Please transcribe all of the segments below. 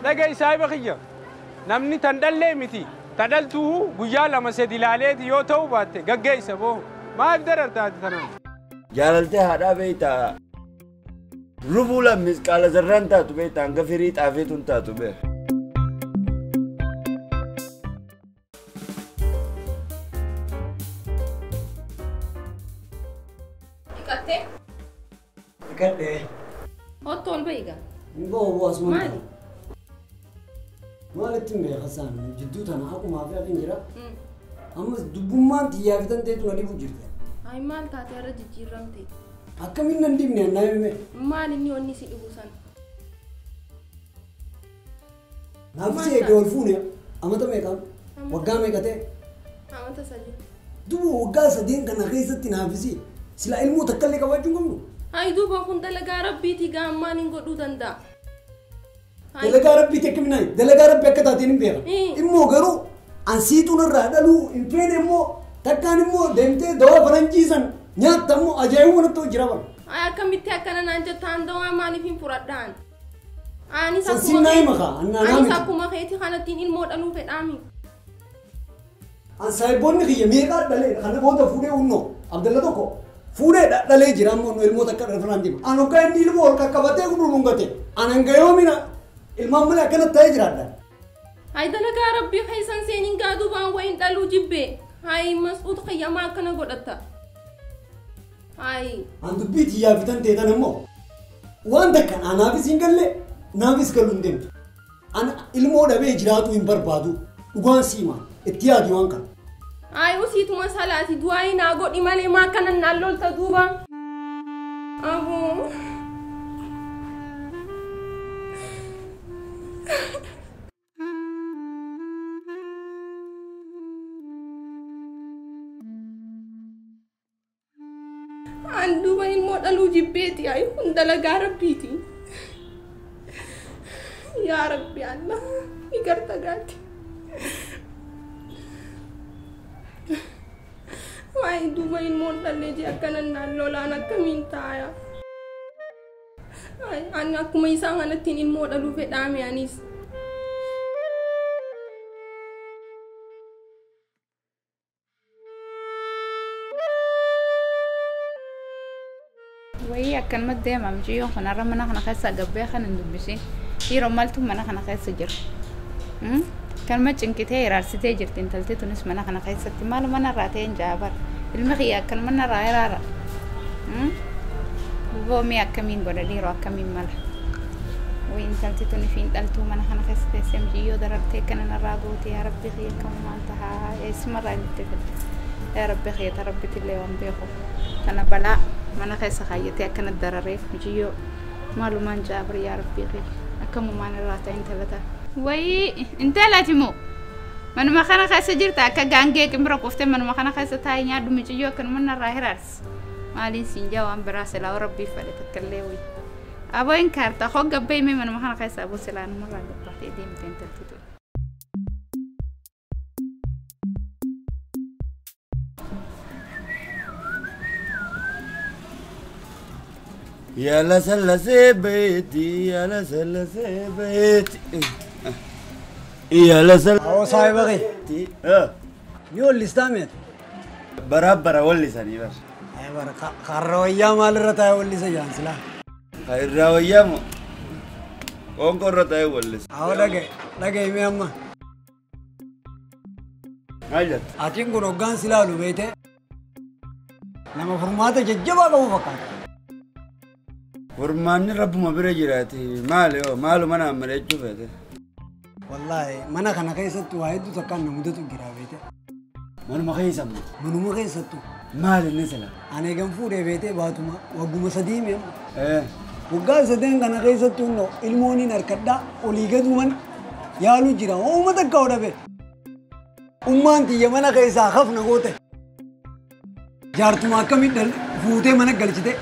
Dhaga'i saahiba kiyya. Namni tan dhallee miti. Ta dhaltuu guyyaa lama sadi ilaaleeti yoo ta'u baatte gaggeessa boo. Maaf darartaati tanaan? Jaalaltee haadhaa beektaa. Rubuu lammis qaala zarraan taatu beektaa hanga firii xaafeetu hin taatu beeka. Dhiqattee? Dhiqadhee. Otto ol ba'i gaa. Hin ba'u bu'as maal? Maali? Maalitti hin beeka isaan jidduu tana haqumaa fi haqin jira. Ammas dubbummaan xiyyaa fi tanteetu na dhibu jirti. Ay maal taate irra jijjiiramte? Akkamiin nan dhibne annaa hime? Maal inni onni si dhibu sana? Naaf si eegee ol fuune amata meeqa? Waggaa meeqa ta'e? Amata 3. Duuba waggaa 3 kana keessatti naafisi sila ilmoo takka illee qabaachuu hin qabnu. Ay duuba kun dalagaa rabbiiti gaammaan hin godhuu danda'a. Dalagaa rabbiiti akkamiin naayi? Dalagaa rabbi akka taateen hin beeka. Immoo garuu ansiituun irraa dhaluu hin feene immoo takkaan immoo deemtee dawaa faranjiisan nyaatta immoo ajaa'ibuma natti jira bara. Ay akkamitti akkana naan jettaan dawaa maaliif hin fudhadhaan? Anis Sansiin naa hima kaa annaa naa miti. Akkuma keetii kanattiin ilmoo dhaluu fedhaami. An saahiboonni kiyya meeqaa dhalee kana booda fuudhee unnoo Abdalla tokko fuudhee dhalee jira ammoo nu ilmoo takka dhalfaan deema. An hoggaa inni ilmoo ol qaqqabatee gudurungate an hanga yoomina ilmaan malee akkana ta'ee jiraadha. Ay dalagaa rabbii keessan seeniin gaaduu baan wayin dhaluu jibbee. Ay mas'uud qiyyamaa akkana godhatta. Ay. An dubbii xiyyaa fitan teetan immoo waan takka anaafis hin galle naafis galuu hin deemtu. An ilmoo dhabee jiraatu hin barbaadu dhugaan siima itti yaadi waan kana. Ay usiituma salaati du'aa naa godhi malee maa akkana naan lolta duuba. Aboo. An duuba ilmoo dhaluu jibbeeti ay kun dalagaa rabbiiti. Yaa Rabbi Allah ni garta gaati. Waa'ee duuba ilmoon dhallee jee akkana naan lolaan akkamiin taaya. Ani akkuma isaan kanattiin ilmoo dhaluu fedhaame anis. Wayii akkanumatti deema mucayyoon kun har'a mana kana keessa gabbee kan hin dubbisin. Yeroo maaltu mana kana keessa jira? Kanuma cinqitee iraarsitee jirti intalti tunis mana kana keessatti maal mana irraa ta'e hin jaabara. Ilmi kiyya akkanuma narraa iraara. Boomii akkamiin godha dhiiroo akkamiin mala. Wayii intalti tuni fi dhaltuu mana kana keessa teessee mucayyoo darartee akkana narraa goote yaa rabbi kiyya akkamumaan tahaa eessumarraa itti fidde. Yaa rabbi kiyya ta rabbitillee waan beeku. Kana balaa mana keessa kaayyatee akkana dararee mucayyoo maalumaan jaabara yaa rabbi kiyya akkamumaan irraa ta'e intala ta'a. Wayii intalati moo manuma kana keessa jirta akka gaangee qimbira quuftee manuma kana keessa taa'ee nyaadhu mucayyoo akkanuma narraa hiraarsi. Maaliin siin jaa waan biraa silaa rabbiif fedhe takkallee wayii. Aboo hin kaarta hoo gabbee himee manuma kana keessa aboo silaa namarraa gabbaatee deemte intalti tun. يا لسلسي بيتي يا لسلسي بيتي يا لسل أو صاحب أخي يقول لي استعمل برا ولي سني بس أي برا خرويا مال رتاي ولي سجان سلا خرويا مو كون رتاي ولي أو لقى لقى يمي أما مالت أتين كن أوغان سلا لو بيته لما فرماته ججبا كم فكر Furmaanni rabbuma bira jiraati maali hoo maaluma naan mari'achuu feete? Wallaahi mana kana keessatti waa hedduu takkaan na mudatu jira beete. Manuma keessa moo? Manuma keessattu. Maali inni sila? Ani egan fuudhee beetee baatuma wagguma 3 mi'a. Waggaa 3 kana keessatti hundoo ilmooniin harkadhaa olii gaduman yaalu jira hooma takka hodhabe. Ummaan tiyya mana keessaa hafna goote. Jaartuma akkamitti fuutee mana galchite.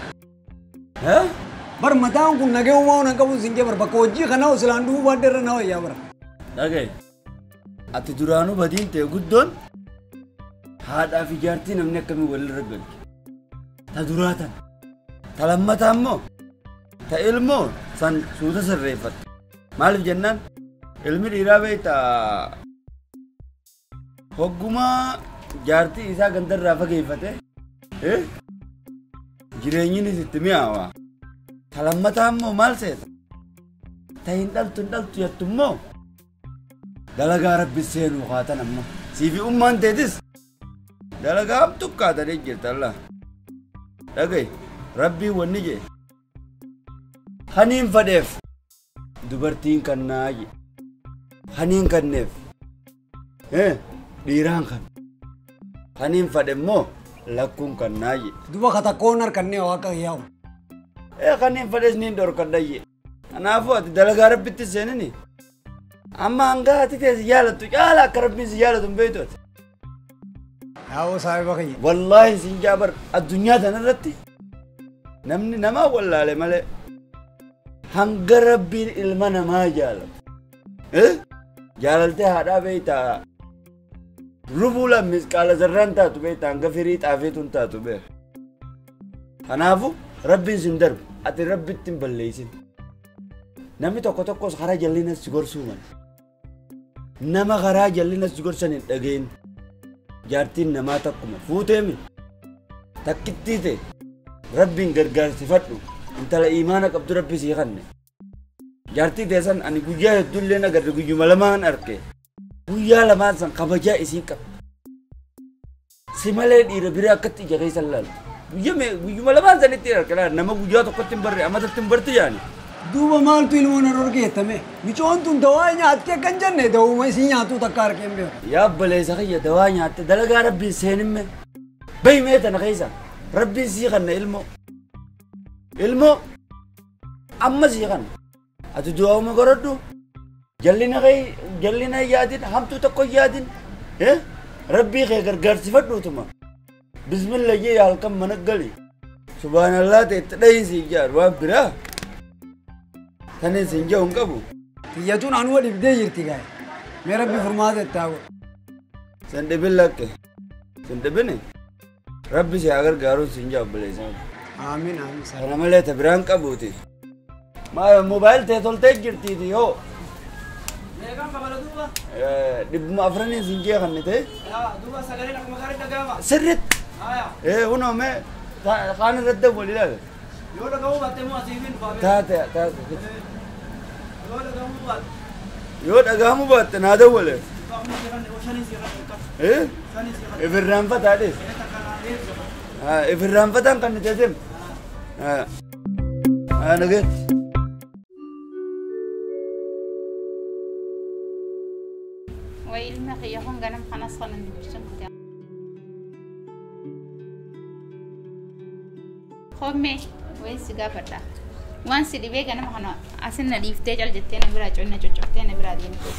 Bar mataan kun nagee uumaa waan qabu siin jee bar bakka hojii kanaa osilaan du'uu baadde irra na wayyaa bara. Dhagaye ati duraanuu badiin ta'e guddoon haadhaa fi jaartii namni akkamii walirra galche. Ta duraa tan ta lammataa immoo ta ilmoo san suuta sirreeffatte. Maaliif jennaan Ilmi dhiiraa beektaa hoggumaa jaartii isaa gandarraa fageeffate jireenyinis itti mi'aawa. Ta lammataa immoo maal seeta? Ta hin dhaltu hin dhaltu jettu immoo dalagaa rabbi seenuu haatan amma. Siifi ummaan teetis dalagaa hamtuu kaatanii jirta alla. Dhaga'i rabbiin wanni jee haniin fadheef dubartiin kannaa jee haniin kanneef dhiiraan kan haniin fadhe immoo lakkuun kannaa jee. Duba katakkoon harkannee waaqa yaa'u. Haniin fadhes niin dhorkadha jee. Kanaafuu ati dalagaa rabbitti seenini. Amma hanga ati teessi jaalattu caala akka rabbiin si jaalatu hin beektu ati. Yaa'oo saahiba kiyya. Wallaahi siin jaabar addunyaa tanarratti namni namaa wallaale malee hanga rabbiin ilma namaa jaalatu. Jaalaltee haadhaa beektaa rubuu lammis qaala zarraan taatu beektaa hanga firii xaafeetu hin taatu beeka. Kanaafuu rabbiin sin darbu ati rabbitti hin balleessin. Namni tokko tokkos karaa jallinas si gorsuu mala. Nama karaa jallinas si gorsan hin dhageen. Jaartiin namaa takkuma fuuteemi takkittii ta'e rabbiin gargaarsifadhu intala imaana qabdu rabbi sii kanne. Jaartii teessan ani guyyaa hedduullee agarre guyyuma lamaan arge. Guyyaa lamaan san kabajaa isiin qabdi. Si malee dhiira biraa akkatti ija keessa laaltu. Guyyuma lamaan sanitti arge nama guyyaa tokkotti hin barre amatatti hin barti yaani. Duuba maaltu ilmoon irra geettame? Micoon tun dawaa nyaattee kan jenne dawuma isii nyaatu takka argeen beeku. Yaa obboleessa kiyya dawaa nyaatte dalagaa rabbiin seenimme. Bahi mee tana keessa rabbiin sii kanna ilmoo. Ilmoo amma sii kanna. Ati du'aa'uma godhadhu. Jallina yaadin hamtuu tokko yaadin. Rabbii kee gargaarsifadhuutuma. Bismillah jee halkan mana gali. Subhaanallah ta'e itti dhahiin sii ijaaru waan biraa. Tani siin jedhu hin qabu. Xiyyatuun anuma dhibdee jirti gaa'e. Mee rabbi furmaata itti haa godhu. Sin dhibin lakke. Sin dhibini. Rabbi si haa gargaaruun siin jedhu obboleessa. Amiin amiin. Kana malee ta biraan qabuuti. Maal moobaayil ta'e toltee jirtiiti yoo. Meeqaan qabala duuba? 400 siin jee kan ta'e. Duuba sagaleen akkuma gaarii dhaga'ama. Sirriitti. Kunoo mee kaan irratti wal ilaala. Yoo dhaga'uu baatte immoo asii hin dhufaa. Taate taate. Yoo dhaga'amuu baatte. Yoo dhaga'amuu baatte naa dawwale. Ifirraanfataadhis. Ifirraanfataan kan nuti adeemu. Nageetti. Way ilma kiyya kun ganam kanas kanan dubbisuun kute. Homme way si gaafadha. Waan si dhibee ganama kana asin na dhiiftee cal jettee na biraa conna coccobtee na biraa deemte.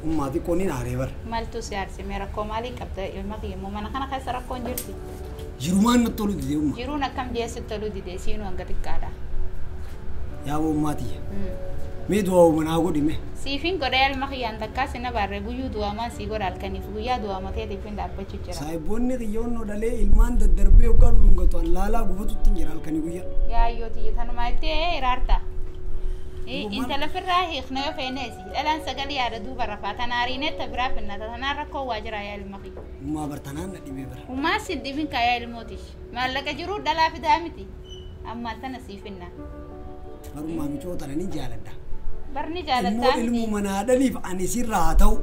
Ummaa xiqqoon ni aaree bara. Maaltu si aarse mee rakkoo maalii qabda ilma kiyya immoo mana kana keessa rakkoon jirti. Jirumaan natti toluu didee ummaa. Jiruun akkam jee sitti toluu didee siinuu hanga xiqqaadha. Yaaboo ummaatiyya. Mee du'aa manaa godhi mee. Siifin godhee ilma kiyyaan takkaa si na baarree guyyuu du'aamaan sii godha halkaniif guyyaa du'aama ta'eetiif hin dhaabbachuu jira. Saahiboonni xiyyoonnoo dhalee ilmaan daddarbee yookaan dhungatu laalaa gufatutti hin jira halkanii guyyaa. Yaayyoo tiyya tanumaa itti iraarta. Intala firraa hiikna yoo feeneesi dhalaan sagalee yaada duuba rafaa tanaariinetta biraa finnata tanaan rakkoo waa jira yaa ilma kiyya. Ummaa bartanaan na dhibee bara. Ummaa si dhibin kaa yaa ilmootish maallaqa jiruu dhalaa fidaa miti ammaa tana sii finna. Barummaa micoo tana ni jaaladha. Barni jaalattaa miti. Ilmoo manaa dhaliif ani sirraa haa ta'u.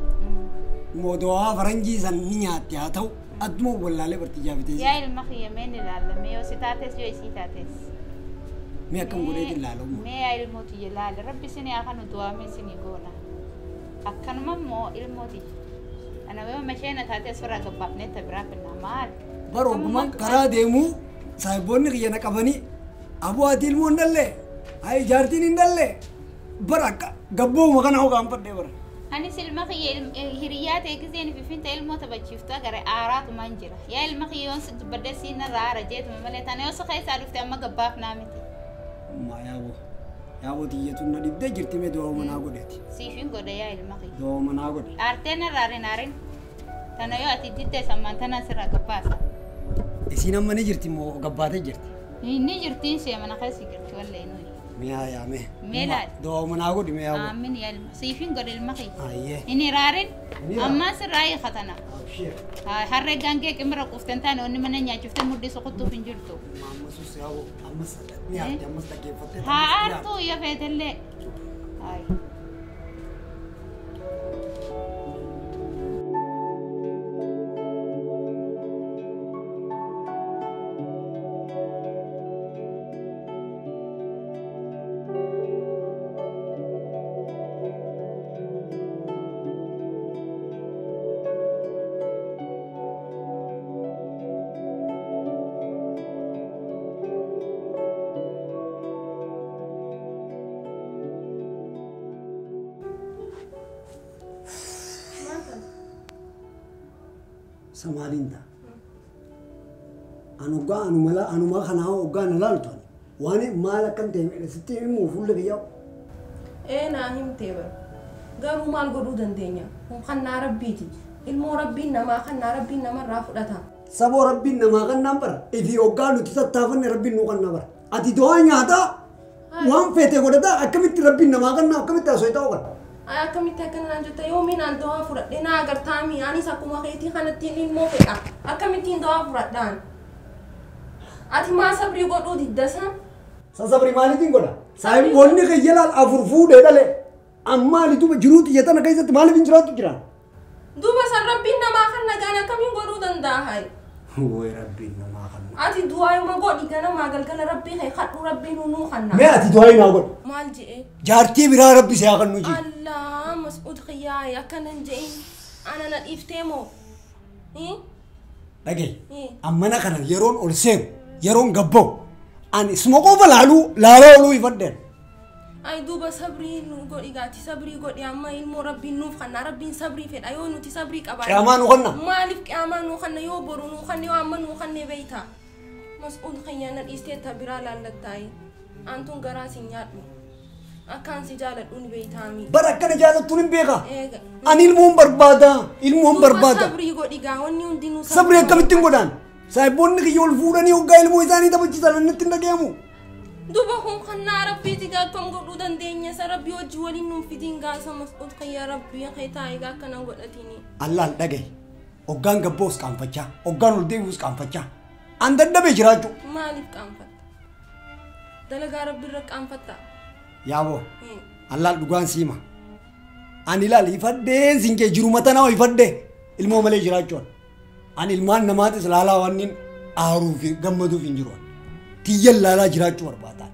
Moodowaa faranjii san ni nyaatte haa ta'u. Adduma wallaalee barti jaafitee. Yaa ilma kiyya mee ni ilaalla yoo si taates yoo isii taates. Mee akkam godheetiin ilaala umma. Mee yaa ilmooti ilaala rabbi isin haa kanu du'aame isinii goona. Akkanuma immoo ilmooti. Ana yoo masheena taates firraa gabbaafnee ta biraa finna maal. Bara ogummaan karaa deemuu saahiboonni kiyya na qabanii aboo ati ilmoo hin dhallee ayi jaartiin hin dhallee bara akka gabbooma kana hoogaan fadhee bara. Anis ilma kiyya hiriyaa ta'e giseen fifinta ilmoo taphachiiftu agarre aaraatumaan jira. Yaa ilma kiyya yoon dubbadde siin irraa aara jeetuma malee tana yoo si keessaa dhufte amma gabbaaf naa miti. Ummaa yaaboo yaaboo tiyyatuun na dhibdee jirti mee du'aa manaa godheeti. Siifin godhe yaa ilma kiyya. Du'aa manaa godhe. Aartee narraa aarin aarin. Tana yoo ati diddee sammaan tana sirraa gabbaasa. Isiin amma ni jirti moo gabbaatee jirti? Ni jirtiin ishee mana keessa jirti wallee nuyi. Mi'a yaame. Mee laal. Du'aa manaa godhi mee yaaboo. Aamin yaa ilma. Siifin godhe ilma kiyya. Ayyee. Inni raarin Ni raara. ammaa sirraa hiikatana. Abshir. Harree gaangee qimira quuftan taane onni mana nyaachuftee mudhii soqottuuf hin jirtu. Ammas yaaboo ammas ni aarti ammas dhaggeeffattee. Haa aartuu yoo feetellee. Hayi. Samaaliin ta'a. Ani hoggaa anuma kanaa hoggaa na laaltu ani waan maal akkam ta'e sitti himuu fuula kiyyaa. Ee naa himtee bara. Garuu maal godhuu dandeenya? Kun kannaa rabbiiti. Ilmoo rabbiin namaa kannaa rabbiin namarraa fudhata. Saboo rabbiin namaa kannaan bara. Ifii hoggaa nuti tattaafanne rabbiin nuu kannaa bara. Ati du'aa nyaataa waan feete godhataa akkamitti rabbiin namaa kannaa akkamitti haasoo ta'uu qaba. Ay akkamitti akkana naan jetta yoomiin an du'aa fudhadhe naa agartaami anis akkuma keetii kanattiin ilmoo fedha. Akkamittiin du'aa fudhadhaan? Ati maa sabrii godhuu diddasa? San sabrii maaliitiin godha? Saayimboonni kiyya laal afur fuudhee dhale. Amma duuba jiruu xiyya tana keessatti maaliif hin jiraattu jiraan? Duuba san rabbiin namaa kan nagaan akkamiin godhuu danda'a hayi? Way rabbiin namaa kan. Ati du'aayuma godhi ganamaa galgala rabbii kee kadhu rabbiin nuu kanna. Mee ati du'aayi naa godhi. Maal je'e? Jaartii biraa rabbi si haa kennu jee. Allah Mas'uud khiyyaay akkanan je'in ana na dhiiftee moo? Dhagaye ammana kana yeroon ol seenu yeroon gabba'u ani isuma qofa laaluu laalaa ooluu ifadheen. Ay duuba sabrii nu godhi gaati sabrii godhi amma ilmoo rabbiin nuuf kanna rabbiin sabrii fedha yoo nuti sabrii qabaanne. Qiyaamaa nu kanna. Maaliif qiyaamaa nu kanna yoo boru nu kanne yoo amma nu kanne beeyta. Mas'uud khiyyaa na dhiistee ta biraa laallattaayi. Antuun garaa si nyaadhu. Akkaan si jaaladhu ni beeytaami. Bara akkana jaalattuun hin beekaa. Ani ilmoon barbaada ilmoon barbaada. Sabrii godhi gaa wanni hundinuu Sabrii akkamittiin godhaan? Saayiboonni kiyya ol fuudhanii hoggaa ilmoo isaanii taphachiisan inni hin dhagayamu. Duuba kun kannaa rabbiiti gaa akkam godhuu dandeenya isa rabbii hojii waliin nuun fidiin gaasa Mas'uud khiyyaa rabbii kee taa'ee gaa akkana godhatini. Allaan dhagaye hoggaan gabboos qaanfachaa hoggaan ol deebi'us qaanfachaa an dadhabee jiraachuu. Maaliif qaanfatta? Dalagaa rabbiirra qaanfatta? Yaaboo allaan dhugaan siima ani ilaali ifadheen siin kee jiru matanaa ifadhee ilmoo malee jiraachuun ani ilmaan namaatis laalaa waan inni aaruu fi gammaduuf hin jiru. Tiyyan laalaa jiraachuu barbaadan.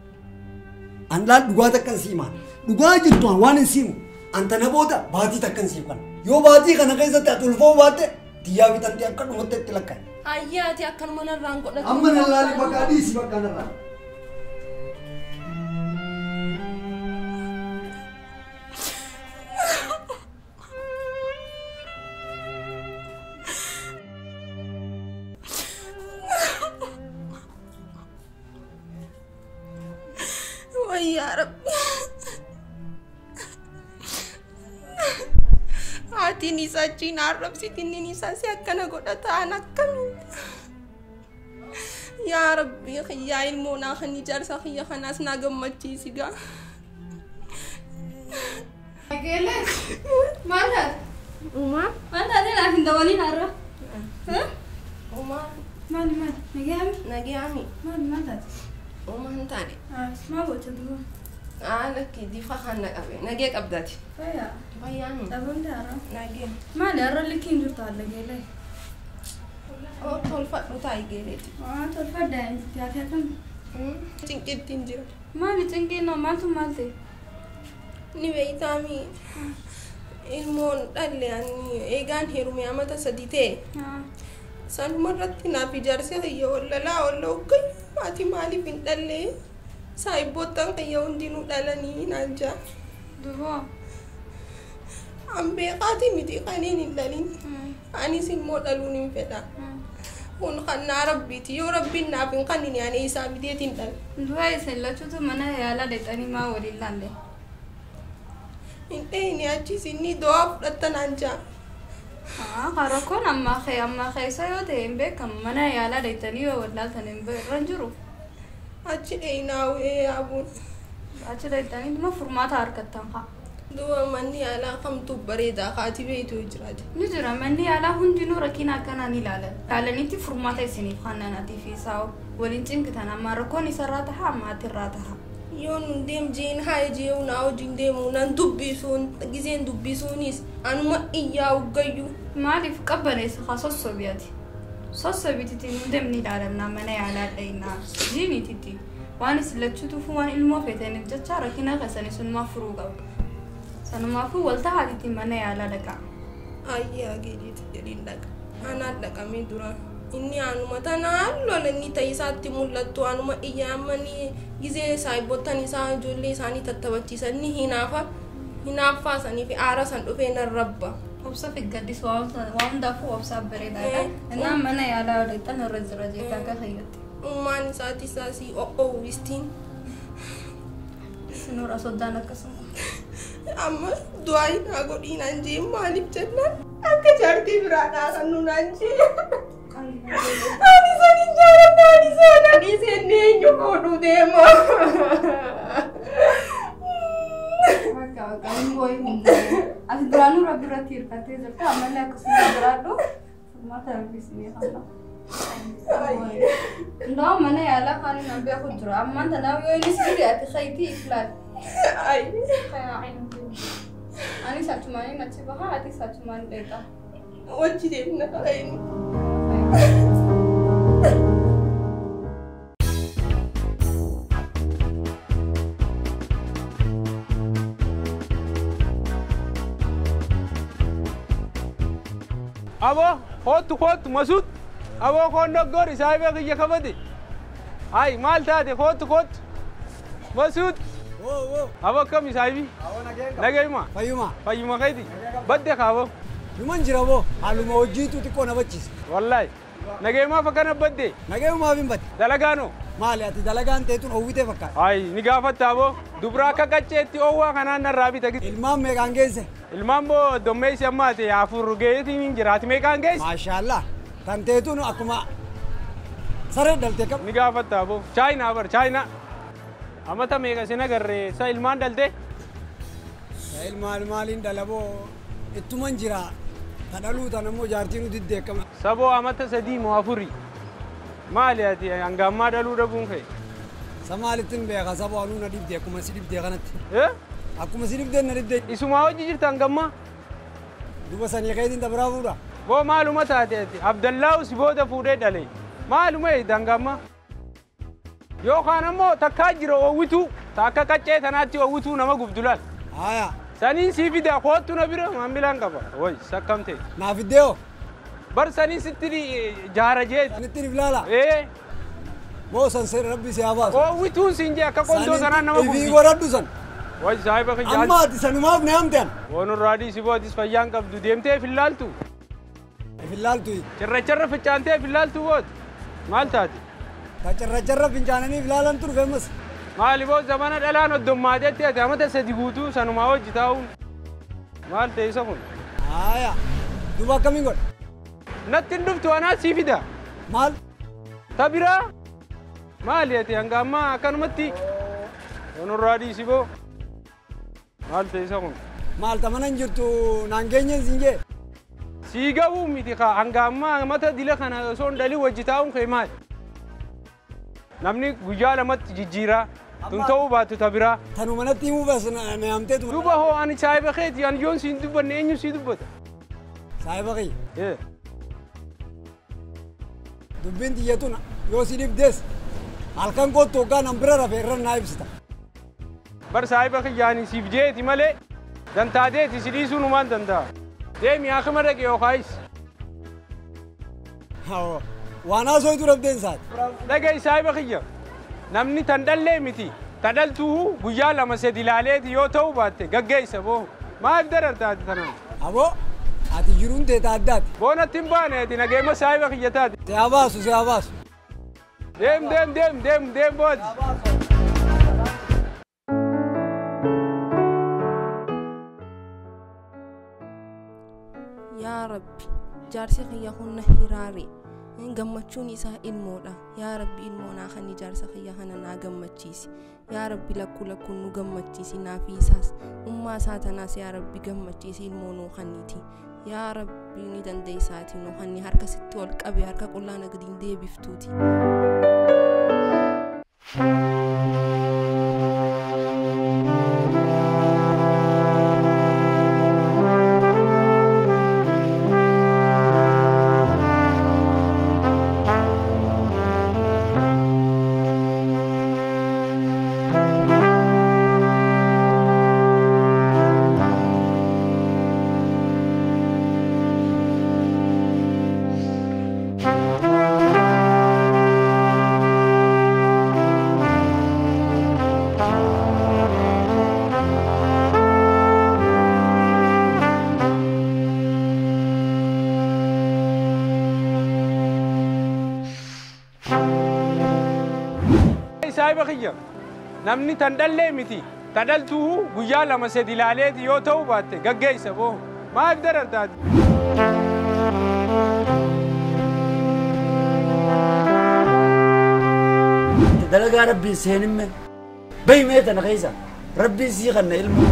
An laal dhugaa takkan siimaan dhugaa jirtu waan hin siimu an tana booda baatii takkan siif kana yoo baatii kana keessatti ati ulfoo baatte tiyyaa bitantee akka dhumatte itti lakkaa'e. Ayyaa ati akkanuma narraan godhatu. Amma na laali bakka dhiisi bakka narraan. Ya Rabbi. Haatiin isaa achiin arrabsitiin inni isaa si akkana godhataan akkamiin. Yaa Rabbi yaa ilmoo naa kan ijaarsa kiyya kanaas naa gammachiisi gaa. Geele maal taate? Uumaa? Maal taate naaf hin dabaliin har'a? Uumaa? Maali maali? Nagayaami? Nagayaami. Maali maal taate? Uumaa hin taane. Maal gocha duuba? Lakki difa kan na qabe. Nagee qabdaati. Fayyaa. Fayyaami. Dhabamte har'a? Nagee. Maali har'a likki hin jirtu haala geele? Tolfadhu taa'i geeleeti. Tolfadha yaate akkam? Cinqiitti hin jira. Maali cinqiin noo maaltu maal ta'e? Ni beeytaami. Ilmoon dhalle ani eegaan heerume amata 3 ta'e. Sanuma irratti naaf ijaarsa kiyya wallalaa walla hoggayyuu ati maaliif hin dhalle? Saayibboottan kiyya hundinuu dhalanii naan jaa. Duuba. An beekaati miti kaniin hin dhalin. Anis immoo dhaluun hin fedha. Kun kannaa rabbiiti yoo rabbiin naaf hin kannine ani isaa fideetiin dhala. Du'a isin lachuutu mana yaalaa dhaqxanii maa waliin laalle? Hin dhayne achis inni du'aa fudhatta naan jaa. Rakkoon ammaa keessa yoo ta'e hin beekamu mana yaalaa dhaqxanii yoo wallaaltan hin irra hin jiru. Achi dhayinaa yaabuun. Achi dhaqxanii dhuma furmaata argattan haa. Duuba manni yaalaa kamtu bareedaa haati beeytu jiraate. Ni jira manni yaalaa hundinuu rakkina akkanaa ni ilaalan. Ilaalanitti furmaata isiniif kennanatii fi isaa waliin cinqitan amma rakkoon isarraa taha amma atirraa taha. Yoo nun deem jeen haa jeewu naa wajjin deemu nan dubbisuun gizeen dubbisuunis anuma iyyaa uggayyuu. Maaliif qabbaneessa haa sossobiyaati? Sossobititti nun deemni ilaalamnaa mana yaalaa dhaynaa jiinititti waan isin lachuutuuf waan ilmoo feetaniif jecha rakkina keessanii sunumaa furuu qaba. Sanumaafuu walta haatitti mana yaalaa dhaqaa. Ayyaa geejiitti jedhiin dhaqa. Anaan dhaqamee dura. Inni anuma tanaan lola inni ta'e isaatti mul'attu anuma iyyaa amma ni gizee saayibottan isaa ijoollee isaanii tattabachiisan ni hinaafa hinaaffaa sanii fi aara san dhufee nan rabba. Obsa fi gaddis waan hundaafuu obsaa bareedaadha. Innaan mana yaalaa dhaqxan irra jira jeetaa akka fayyatti. Ummaan isaati isaasii o'oowwistiin. Sinuura soddaan akkasuma. Amma du'aa naa godhii naan jee maaliif jennaan akka jaartii biraa dhaasannu naan jee. Ani sanin jaaladha ani sana dhiisee eenyu fuudhuu deema. Bakka bakka hin boo'in hin boo'in. Ati duraanuu rabbi irratti hirkattee jirta ammallee akkasuma jiraadhu furmaata rabbi isinii kenna. Ndoo mana yaalaa kan hin beeku jira ammaan tanaaf yoo inni si ati kayitii iflaal. Anis achumaaniin achi baha atis achumaan dheeqa. Wajji deemna kaayini. Abo hootu hootu Masuud aboo koon doggor saahiba kiyya kabate. Ay maal taate hootu hootu Masuud. Abo akkami saahibi? Nagayuma. Fayyuma. Fayyuma keeti. Badde kaabo. Numan jira boo haaluma hojiitu xiqqoo na bachiise. Wallaahi. Nagayumaaf akkana badde. Nagayumaaf hin badde. Dalagaanoo. Maali ati dalagaan teetuun hawwitee fakkaata. Ay ni gaafatta aboo dubra akka qacceetti oowwaa kanaan narraa bita. Ilmaan meeqaan geesse? Ilmaan boo dommeessi ammaati afur geetiin hin jiraati meeqaan geesse? Maashaallah tan teetuun akkuma saree dhalte qaba. Ni gaafatta aboo chaayinaa bar chaayinaa. Amata meeqa sin agarree sa ilmaan dhalte? Sa ilmaan maaliin dhalaboo ittuman jira. Ta dhaluu tan ammoo jaartiin nuti deekkama. Saboo amata 3 moo 4? Maali ati hanga ammaa dhaluu dhabuun kee? Sa maalittiin beeka saboo anuu na dhibdee akkuma si dhibdee kanatti. Akkuma si dhibdee na dhibdee. Isumaa hojii jirta hanga ammaa? Duba sanii keetiin ta biraa fuudha. Boo maaluma taate ati Abdallaa'u si booda fuudhee dhale. Maaluma eegda hanga ammaa? Yookaan ammoo takkaa jira oowwituu takka qaccee tanaatti oowwituu nama gubdu laal. Haaya. Saniin sii fida koottu na bira maamilaan qaba. Woy sakkam ta'e. Naa fiddee hoo? Bar saniin sitti jaara jeeti. Sanitti ni ilaala? Ee. Moo san seera rabbi si haa baasu. Oowwituun siin jee akka qondoo sanaan nama gubdi. Ifii godhadhu san. Woy saahiba kiyya. Amma ati sanumaaf na hamte an. Woonurraa dhiisi bootis fayyaan qabdu deemtee if ilaaltu. If ilaaltu. Cirracharra fincaantee if ilaaltu booti. Maal taate? Ta cirracharra fincaananii if ilaalan turu feemas. Maali boo zamana dhalaan hoddommaatetti ati amata 3 guutuu sanumaa hojii taa'uun. Maal ta'e isa kun? Haaya. Duuba akkamiin godha? Natti hin dhuftu anaa sii fida. Maal? Ta biraa? Maali ati hanga ammaa akkanumatti? Onurraa dhiisi boo. Maal ta'e isa kun? Maal ta mana hin jirtu naan geenyeen siin jee? Sii gahuu miti kaa hanga ammaa mata dila kana osoo hin dhalin wajji taa'uun kee maali? Namni guyyaa lamatti jijjiiraa tun ta'uu baattu ta biraa. Tanuma natti himuu bas na hamteetu. Duuba hoo ani saahiba keeti ani yoon siin dubbanne eenyu sii dubbata? Saahiba kiyya. Dubbiin xiyyatun yoo si dhibdees halkan kootu hoggaa nan bira rafe irra naa ibsita. Bar saahiba kiyya ani siif jeeti malee dantaateeti si dhiisuun humaan danda'a. Deemi haakima dhaqe yookaayis. Waan haasooytu dhabdeen isaati. Dhaga'i saahiba kiyya. Namni tan dhallee miti. Ta dhaltuu guyyaa 2 3 ilaaleeti yoo ta'uu baatte gaggeessa boo. Maaliif dararta ati tanaan? Aboo ati jiruun teeta addaati. Boonatti hin baane ati nageema saahiba kiyya taate. Si haa baasu si haa baasu. Deem deem deem deem deem booti. Yaa Rabbi jaarsi kiyya kun na hiraare. Gammachuun isaa ilmoodha. Yaa Rabbi ilmoo naa kan jaarsa kiyya kana naa gammachiisi. Yaa Rabbi lakkuu lakkuun nu gammachiisi naafi isaas. Ummaa isaa tanaas yaa Rabbi gammachiisi ilmoo nuu kanniiti. Yaa Rabbi ni dandeessaati nuu kanni harka sitti ol qabe harka qullaa nagdiin deebiftuuti. Saayiba kiyya namni tan dhallee miti ta dhaltuu guyyaa lama sadi ilaaleeti yoo ta'u baatte gaggeessa boo maaf darartaati. Dalagaa rabbiin seenimme bahi mee tana keessa rabbiin sii kanna ilma.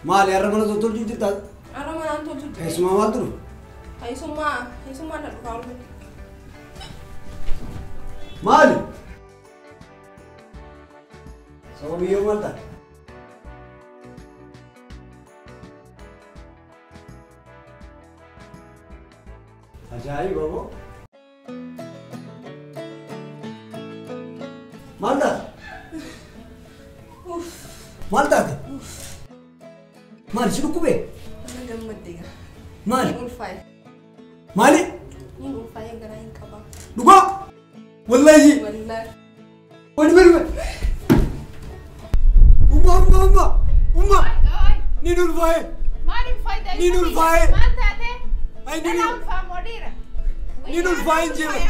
Maali har'a mana tolchuu jirta? Har'a manaan tolchuu jirta. Keessumaa maaltu dhufe? Keessumaa na dhufaa oolu. Maali? Sababiyyoo maal taate? Ajaa'iba boo! Maal taate? Maal taate? Maali si dhukkubee? Ana gammaddee gara. Maali? Ni ulfaa'e. Maali? Ni ulfaa'e garaa hin qabaa. Dhugaa? Wallaahi. Wallaahi. Wani wani wani. Umma umma umma umma. Ni ulfaa'e. Maali ulfaa'e? Ni ulfaa'e. Maal taate? Ay ni Dhala ulfaamoo dhiira? Ni ulfaa'e hin jirre.